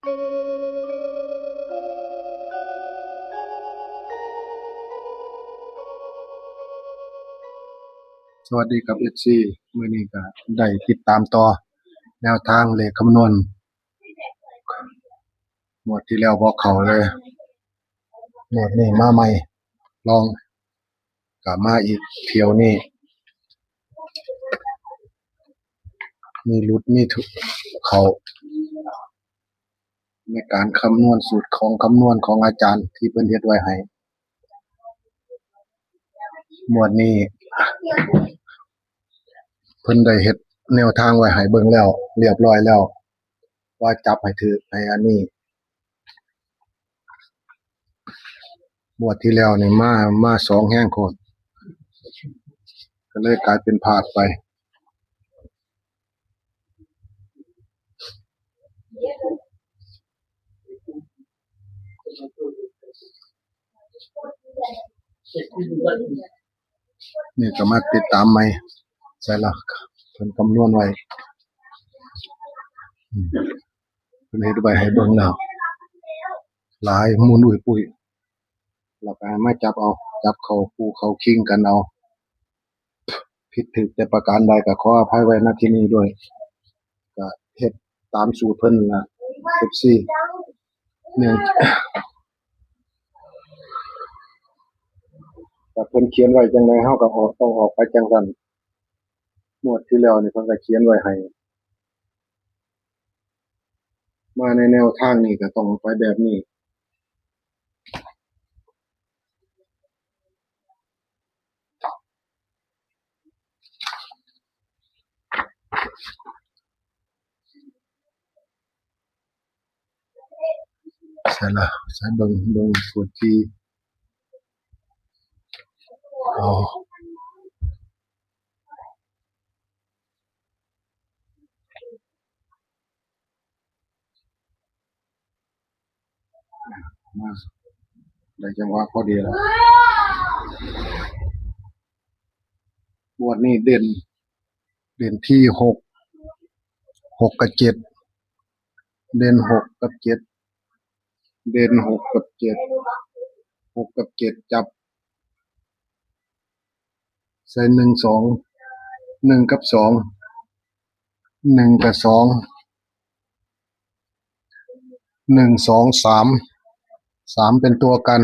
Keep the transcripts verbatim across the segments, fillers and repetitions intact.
สวัสดีครับ เอฟซี มื้อนี้ก็ได้ติดตามต่อแนวทางเลขคำนวณ งวดที่แล้วบ่เข้าเลย งวดนี้มาใหม่ ลอง ก็มาอีกเที่ยวนี้ มีหลุดมีถูกเข้า ในการคำนวณสูตรของคำนวณของอาจารย์ที่เพิ่นเฮ็ดไว้ให้ งวดนี้ เพิ่นได้เฮ็ดแนวทางไว้ให้เบิ่งแล้ว เรียบร้อยแล้ว ว่าจับให้ถืกให้อันนี้ งวดที่แล้วนี่มา มาสองแฮงโคตร ก็เลยกลายเป็นพลาดไป นี่ก็มาติดตามใหม่ ใส่ละ เพิ่นคำนวณไว้ อืม เพิ่นเฮ็ดไว้ให้เบิ่งแล้ว หลายหมุนอุ้ยปุ้ย แล้วก็ให้มาจับเอา จับเข้าคู่เข้าคิงกันเอา ผิดถูกแต่ประการใดก็ขออภัยไว้ณที่นี้ด้วย ก็เฮ็ดตามสูตรเพิ่นนั่นล่ะ เอฟซี เนี่ย แต่เพิ่นเขียนไว้จังได๋ เฮาก็ออก ต้องออกไปจังซั่น งวดที่แล้วนี่เพิ่นก็เขียนไว้ให้ มาในแนวทางนี้ก็ต้องไปแบบนี้ ใส่ละ ใส่เบิ่ง เบิ่งสูตรที่ อ๋อ มา ได้จังหวะพอดีแล้ว งวดนี้เด่น เด่นที่หก หกกับเจ็ด เด่นหกกับเจ็ด เด่นหกกับเจ็ด หกกับเจ็ด จับ ใส่หนึ่งสอง หนึ่งกับสอง หนึ่งกับสอง หนึ่ง สอง สาม สามเป็นตัวกัน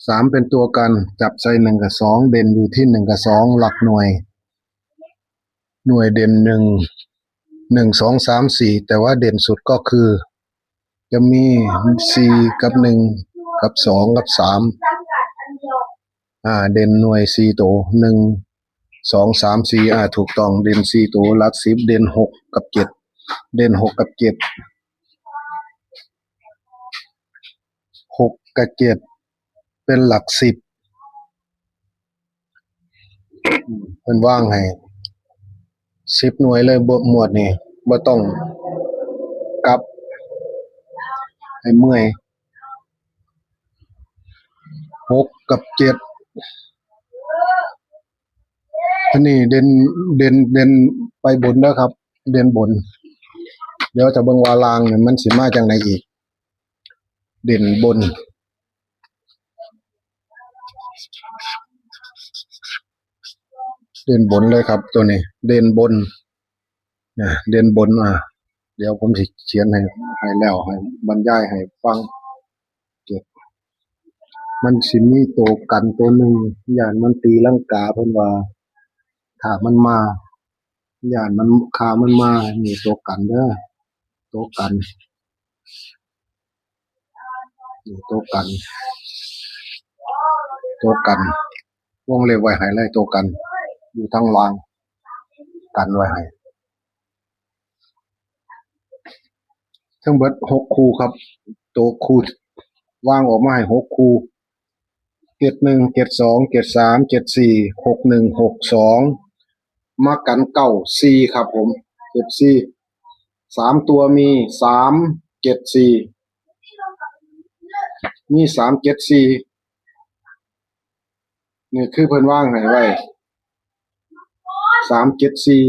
สามเป็นตัวกัน จับใส่หนึ่งกับสอง เด่นอยู่ที่หนึ่งกับสอง หลักหน่วย หน่วยเด่นหนึ่ง หนึ่ง สอง สาม สี่ แต่ว่าเด่นสุดก็คือ จะมี สี่ กับ หนึ่ง กับ สอง กับ สาม อ่า เด่นหน่วยสี่ตัว หนึ่ง สอง สาม สี่ อ่า ถูกต้อง เด่นสี่ตัว หลักสิบ เด่นหกกับเจ็ด เด่นหกกับเจ็ด หกกับเจ็ด เป็นหลักสิบ อืม เพิ่นวางให้ สิบหน่วยเลย บ่ หมวดนี่ บ่ต้องกลับ ให้เมื่อย หกกับเจ็ด อันนี้เด่น เด่น เด่นไปบนเด้อครับ เด่นบน เดี๋ยวจะเบิ่งว่าล่างนี่มันสิมาจังได๋อีก เด่นบน เด่นบนเลยครับ ตัวนี้ เด่นบน นะ เด่นบน อ่ะ เดี๋ยวผมสิเขียนให้ ให้แล้ว ให้บรรยายให้ฟัง เจ็ด มันสิมีตัวกันตัวหนึ่ง ย้านมันตีลังกา เพิ่นว่า ถ้ามันมา ย้านมัน ถ้ามันมา นี่ตัวกันเด้อ ตัวกัน นี่ตัวกัน ตัวกัน วงเล็บไว้ให้เลย ตัวกัน อยู่ทางล่าง กันไว้ให้ ทั้งเบิดหกคู่ครับ ตัวคู่วางออกมาให้หกคู่ เจ็ดหนึ่ง เจ็ดสอง เจ็ดสาม เจ็ดสี่ หกหนึ่ง หกสอง มากันเก้าสี่ครับผม เจ็ดสี่ สามตัวมี สามเจ็ดสี่ มี สามเจ็ดสี่ นี่คือเพิ่นวางให้ไว้ สามเจ็ดสี่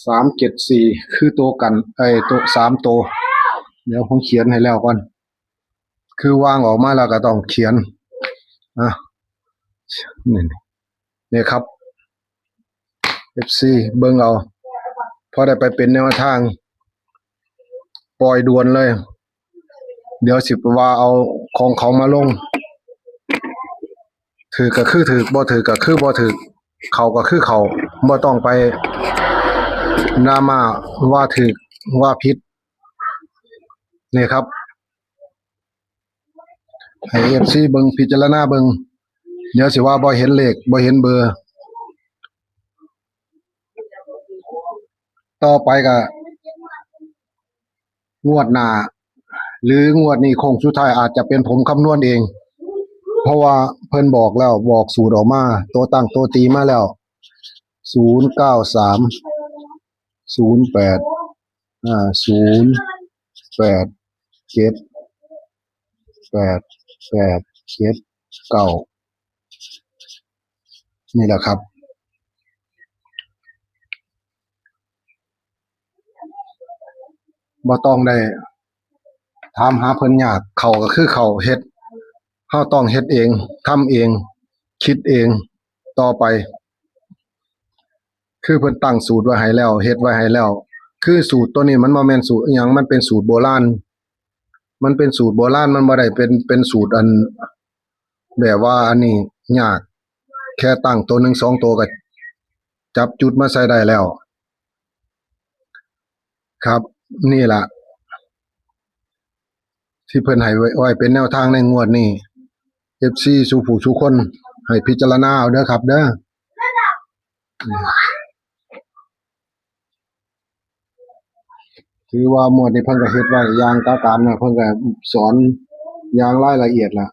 สามเจ็ดสี่ คือตัวกัน ไอ้ตัวสามตัว เดี๋ยวผมเขียนให้แล้วก่อน คือวางออกมาแล้วก็ต้องเขียน อ่ะ นี่ นี่ครับ เอฟซี เบิ่งเอา พอได้ไปเป็นแนวทาง ปล่อยด่วนเลย เดี๋ยวสิว่าเอาของเขามาลง ถืกก็คือถืก บ่ถืกก็คือบ่ถืก เข้าก็คือเข้า บ่ต้องไปดราม่าว่าถืกว่าผิด นี่ครับ ให้เอฟซี เบิ่ง พิจารณาเบิ่ง เดี๋ยวสิว่าบ่เห็นเลข บ่เห็นเบอร์ ต่อไปก็ งวดหน้า หรืองวดนี้โค้งสุดท้ายอาจจะเป็นผมคำนวณเอง เพราะว่าเพิ่นบอกแล้ว บอกสูตรออกมา ตัวตั้งตัวตีมาแล้ว ศูนย์เก้าสาม ศูนย์แปด อ่า ศูนย์แปดเจ็ด แปดแปดเจ็ดเก้า นี่แหละครับ บ่ต้องได้ถามหาเพิ่นยาก เข้าก็คือเข้า เฮ็ด เฮาต้องเฮ็ดเอง ทำเอง คิดเอง ต่อไป คือเพิ่นตั้งสูตรไว้ให้แล้ว เฮ็ดไว้ให้แล้ว คือสูตรตัวนี้มันบ่แม่นสูตรอิหยัง มันเป็นสูตรโบราณ มันเป็นสูตรโบราณ มันบ่ได้เป็น เป็นสูตรอัน แบบว่าอันนี้ยาก แค่ตั้งตัวหนึ่งสองตัวก็จับจุดมาใส่ได้แล้ว ครับ นี่ล่ะ ที่เพิ่นให้ไว้ ไว้เป็นแนวทางในงวดนี้ เอฟซี สู่ผู้สู่คน ให้พิจารณาเอาเด้อครับเด้อ ถือว่างวดนี้เพิ่นก็เฮ็ดไว้อย่างกะกามนะ เพิ่นก็สอนอย่างรายละเอียดละ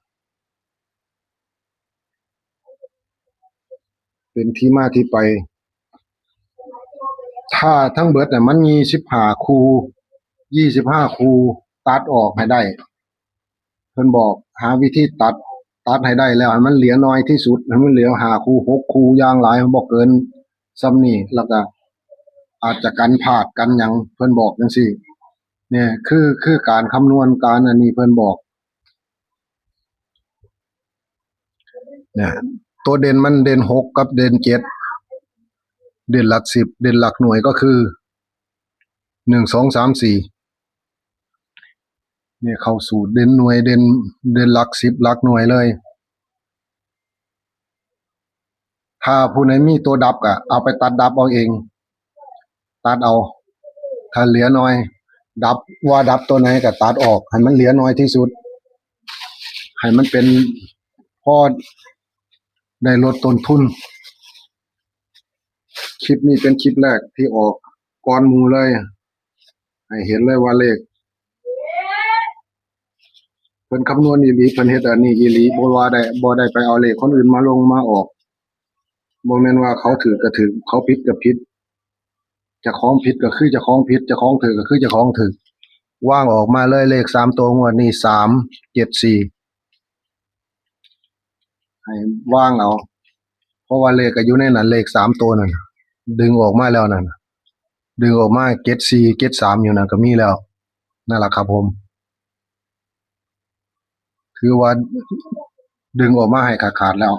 เป็นที่มาที่ไป ถ้าทั้งเบิดน่ะมันมีสิบห้าคู่ ยี่สิบห้าคู่ ตัดออกให้ได้ เพิ่นบอกหาวิธีตัด ตัดให้ได้แล้วให้มันเหลือน้อยที่สุด ให้มันเหลือห้าคู่ หกคู่ อย่างหลายบ่เกินส่ำนี้ แล้วก็อาจจะกันพลาดกันหยัง เพิ่นบอกจั่งซี้ เนี่ย คือ คือการคำนวณ การอันนี้เพิ่นบอก เนี่ย ตัวเด่นมันเด่นหกกับเด่นเจ็ด เด่นหลักสิบ เด่นหลักหน่วยก็คือ หนึ่ง สอง สาม สี่ เนี่ย เข้าสูตรเด่นหน่วย เด่น เด่นหลักสิบ หลักหน่วยเลย ถ้าผู้ใดมีตัวดับก็เอาไปตัดดับเอาเอง ตัดเอา ถ้าเหลือน้อย ดับ ว่าดับตัวไหนก็ตัดออก ให้มันเหลือน้อยที่สุด ให้มันเป็นพอได้ลดต้นทุน คลิปนี้เป็นคลิปแรกที่ออกก่อนหมู่เลย ให้เห็นเลยว่าเลข เพิ่นคำนวณอีหลี เพิ่นเฮ็ดอันนี้อีหลี บ่ว่าได้ บ่ได้ไปเอาเลขคนอื่นมาลงมาออก บ่แม่นว่าเขาถืกก็ถืก เขาผิดก็ผิด เจ้าของผิดก็คือเจ้าของผิด เจ้าของถืกก็คือเจ้าของถืก วางออกมาเลย เลขสามตัวงวดนี้ สามเจ็ดสี่ ให้วางเอา เพราะว่าเลขก็อยู่ในนั้น เลขสามตัวนั่นน่ะ ดึงออกมาแล้วนั่นน่ะ ดึงออกมา เจ็ดสี่ เจ็ดสาม อยู่นั่นก็มีแล้ว นั่นล่ะครับผม คือว่าดึงออกมาให้ขาดๆแล้ว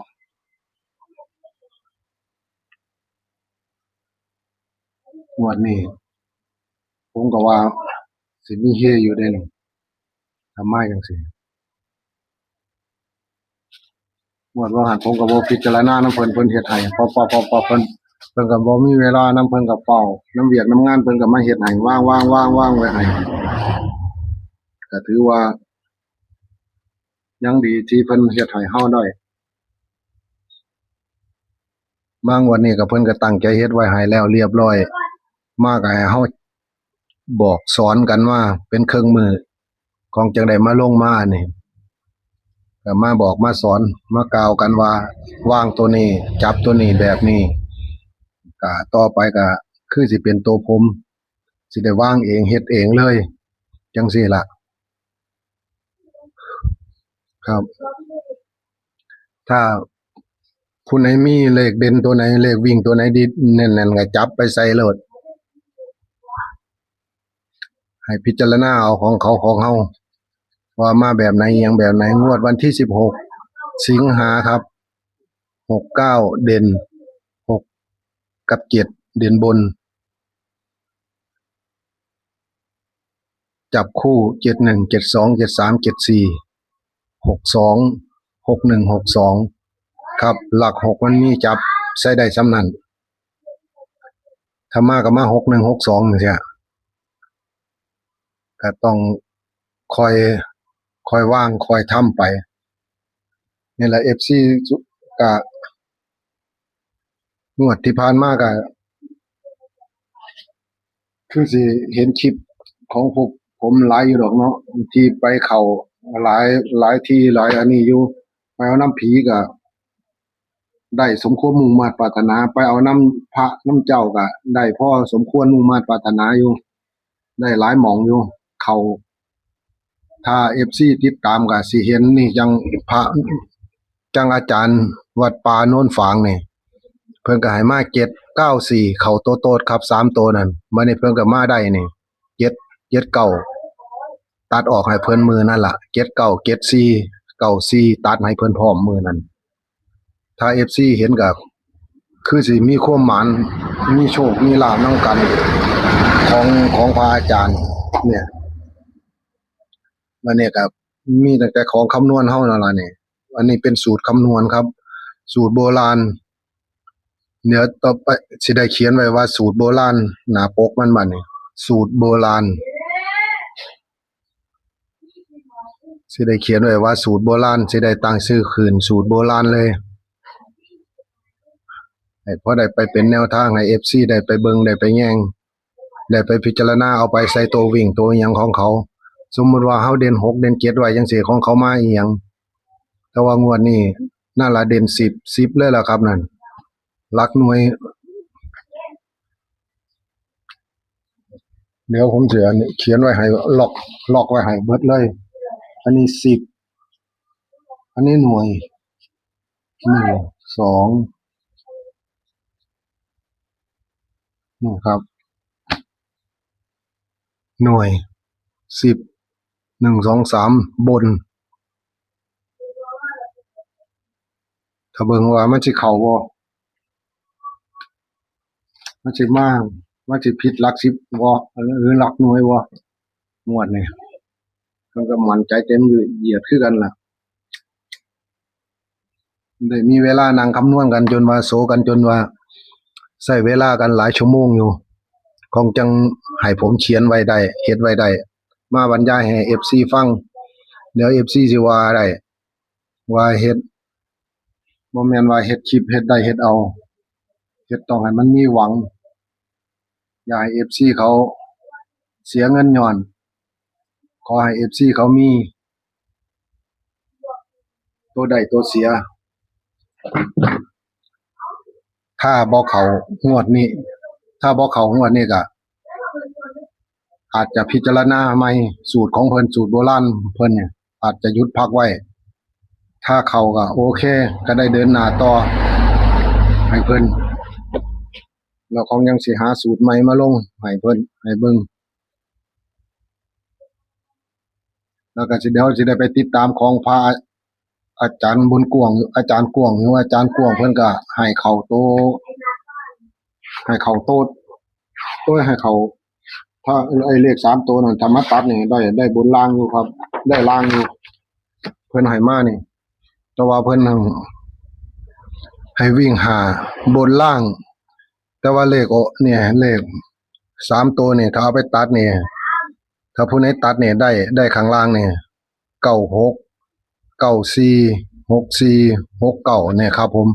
งวดนี้ ผมก็ว่าสิมีเฮอยู่เด้นี่ ถ้ามาจั่งซี้ งวดว่าหั่นผมก็บ่พิจารณานำเพิ่น เพิ่นเฮ็ดให้ ปอปอปอปอ เพิ่น เพิ่นก็บ่มีเวลานำ เพิ่นก็เฝ้านำเวียกนำงาน เพิ่นก็มาเฮ็ดให้ วางวางวางวางไว้ให้ ก็ถือว่า ยังดีที่เพิ่นเฮ็ดให้เฮาได้ มางวดนี้ก็เพิ่นก็ตั้งใจเฮ็ดไว้ให้แล้วเรียบร้อย มาก็ให้เฮาบอกสอนกันมาเป็นเครื่องมือ ของจั่งได้มาลงมานี่ ก็มาบอกมาสอน มากล่าวกันว่า วางตัวนี้ จับตัวนี้แบบนี้ ก็ต่อไปก็คือสิเป็นตัวผม สิได้วางเอง เฮ็ดเองเลย จั่งซี้ล่ะ ครับ ถ้าผู้ใดมีเลขเด่นตัวไหน เลขวิ่งตัวไหนดีแน่นๆ ก็จับไปใส่โลด ให้พิจารณาเอาของเขาของเฮา ว่ามาแบบไหน อิหยังแบบไหน งวดวันที่สิบหกสิงหาครับ หกเก้า เด่นหกกับเจ็ด เด่นบน จับคู่ เจ็ดหนึ่ง เจ็ดสอง เจ็ดสาม เจ็ดสี่ หกสอง หกหนึ่ง หกสอง ครับ หลักหกมันมีจับใส่ได้ส่ำนั้น ถ้ามาก็มา หกหนึ่ง หกสอง จังซี้ ก็ต้องค่อย ค่อยวาง ค่อยทำไป นี่แหละ เอฟซี ก็ งวดที่ผ่านมาก็ คือสิเห็นคลิปของพวกผมหลายอยู่ดอกเนาะ ที่ไปเข้าหลาย หลายที่หลายอันนี้อยู่ ไปเอานำผีก็ได้สมความมุ่งมาดปรารถนา ไปเอานำพระนำเจ้าก็ได้พอสมควรมุ่งมาดปรารถนาอยู่ ได้หลายหม่องอยู่ เข้า ถ้า เอฟซี ติดตามก็สิเห็นนี่ จังพระ จังอาจารย์วัดป่าโนนฝางนี่ เพิ่นก็ให้มา เจ็ดเก้าสี่ เข้าโตโตดครับ สามโตนั่น บัดนี้เพิ่นก็มาได้นี่ เจ็ด เจ็ดเก้า ตัดออกให้เพิ่นมื้อนั่นล่ะ เจ็ดเก้า เจ็ดสี่ เก้าสี่ ตัดให้เพิ่นพร้อมมื้อนั้น ถ้า เอฟซี เห็นก็คือสิมีความหมาน มีโชค มีลาภนำกัน ของ ของพระอาจารย์เนี่ย อันนี้ก็มีตั้งแต่ของคำนวณเฮานั่นล่ะนี่ อันนี้เป็นสูตรคำนวณครับ สูตรโบราณ เดี๋ยวต่อไปสิได้เขียนไว้ว่าสูตรโบราณ หน้าปกมันบัดนี้ สูตรโบราณ สิได้เขียนไว้ว่าสูตรโบราณ สิได้ตั้งชื่อคืนสูตรโบราณเลย ให้พอได้ไปเป็นแนวทางให้ เอฟซี ได้ไปเบิ่ง ได้ไปแยง ได้ไปพิจารณาเอาไปใส่โตวิ่งโตอิหยังของเขา สมมุติว่าเฮาเด่นหก เด่นเจ็ดไว้จังซี้ ของเขามาอิหยัง แต่ว่างวดนี้นั่นล่ะเด่นสิบ สิบเลยล่ะครับนั่น หลักหน่วย เดี๋ยวผมสิอันนี้เขียนไว้ให้ ล็อก ล็อกไว้ให้เบิดเลย อันนี้สิบ อันนี้หน่วย หนึ่ง สอง นี่ครับ หน่วย สิบ หนึ่ง สอง สาม บน ถ้าเบิ่งว่ามันสิเข้าบ่ มันสิมา มันสิผิดหลักสิบบ่ หรือหลักหน่วยบ่ งวดนี้ เพิ่นก็มั่นใจเต็มเหยียดคือกันล่ะ ได้มีเวลานั่งคำนวณกันจนว่า โซกันจนว่า ใช้เวลากันหลายชั่วโมงอยู่ คงจังให้ผมเขียนไว้ได้ เฮ็ดไว้ได้ มาบรรยายให้ เอฟซี ฟัง เดี๋ยว เอฟซี สิว่าได้ ว่าเฮ็ด บ่แม่นว่าเฮ็ดคลิป เฮ็ดได้เฮ็ดเอา เฮ็ดต้องให้มันมีหวัง อย่าให้ เอฟซี เขาเสียเงินย้อน ขอให้ เอฟซี เขามี ตัวได้ตัวเสีย ถ้าบ่เข้างวดนี้ ถ้าบ่เข้างวดนี้ก็ อาจจะพิจารณาใหม่ สูตรของเพิ่น สูตรโบราณเพิ่นเนี่ย อาจจะหยุดพักไว้ ถ้าเข้าก็โอเค ก็ได้เดินหน้าต่อให้เพิ่น แล้วคงยังสิหาสูตรใหม่มาลงให้เพิ่น ให้เบิ่ง แล้วก็สิ เดี๋ยวสิได้ไปติดตามของพระอาจารย์บุญกว้าง อาจารย์กว้าง หรือว่าอาจารย์กว้าง เพิ่นก็ให้เข้าโต ให้เข้าโต โอ้ย ให้เข้า ถ้าไอ้เลขสามตัวนั่น ถ้ามาตัดนี่ได้ ได้บนล่างอยู่ครับ ได้ล่างอยู่ เพิ่นให้มานี่ แต่ว่าเพิ่นให้วิ่งห้าบนล่าง แต่ว่าเลข โอ เนี่ย เลขสามตัวนี่ ถ้าเอาไปตัดนี่ ถ้าผู้ใดตัดนี่ได้ ได้ข้างล่างนี่ เก้าหก เก้าสี่ หกสี่ หกเก้า เนี่ยครับผม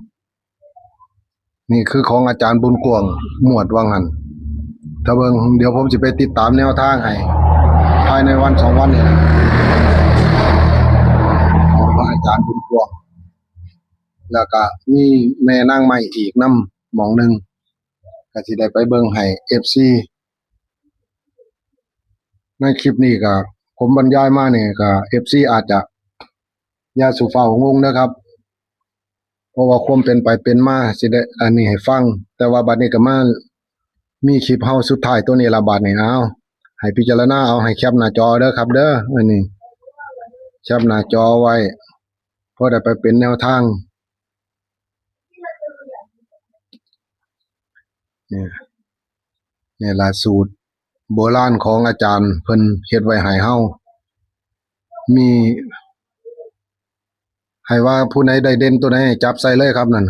นี่คือของอาจารย์บุญกว้าง งวดว่าหั่น ถ้าเบิ่ง เดี๋ยวผมสิไปติดตามแนวทางให้ ภายในวันสองวันนี่แหละ ของพระอาจารย์บุญกว้าง แล้วก็มีแม่นางไม้อีกนำหม่องหนึ่ง ก็สิได้ไปเบิ่งให้ เอฟซี ในคลิปนี้ก็ ผมบรรยายมานี่ก็ เอฟซี อาจจะอย่าสู่ฟ้าวงงนะครับ เพราะว่าความเป็นไปเป็นมาสิได้อันนี้ให้ฟัง แต่ว่าบัดนี้ก็มามีคลิปเฮาสุดท้ายตัวนี้ละ บัดนี้ เอา ให้พิจารณาเอา ให้แคปหน้าจอเด้อครับเด้อ อันนี้ แคปหน้าจอไว้ พอได้ไปเป็นแนวทาง เนี่ย เนี่ยล่ะสูตรโบราณของอาจารย์เพิ่นเฮ็ดไว้ให้เฮา มี ให้ว่าผู้ใดได้เด่นตัวใดจับใส่เลยครับนั่น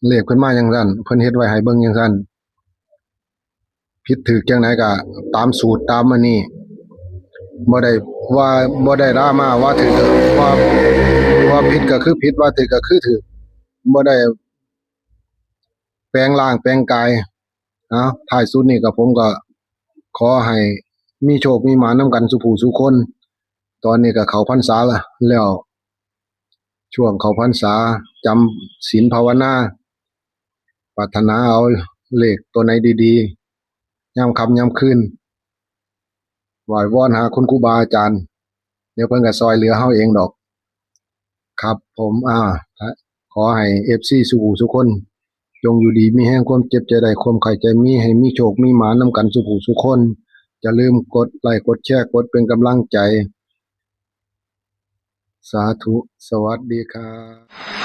เลขขึ้นมาจั่งซั้น เพิ่นเฮ็ดไว้ให้เบิ่งจั่งซั้น ผิดถูกจั่งใดก็ตามสูตรตามอันนี้ บ่ได้ว่า บ่ได้ดราม่าว่าถูก ว่า ว่าผิดก็คือผิด ว่าถูกก็คือถูก บ่ได้แปลงร่างแปลงกาย เอ้า ท้ายสุดนี่ก็ผมก็ขอให้มีโชคมีหมานนำกันสู่ผู้สู่คน ตอนนี้ก็เข้าพรรษาละ แล้ว ช่วงเข้าพรรษา จำศีลภาวนา ปรารถนาเอาเลขตัวไหนดีๆ ยามค่ำยามคืน ไหว้วอนหาคุณครูบาอาจารย์ เดี๋ยวเพิ่นก็ซอยเหลือเฮาเองดอก ครับผม อ่า ขอให้เอฟซีสู่ผู้สู่คน จงอยู่ดีมีแฮง ความเจ็บอย่าได้ ความไข้อย่ามี ให้มีโชคมีหมานนำกันสู่ผู้สู่คน อย่าลืมกดไลค์กดแชร์ กดเป็นกำลังใจ สาธุ สวัสดีครับ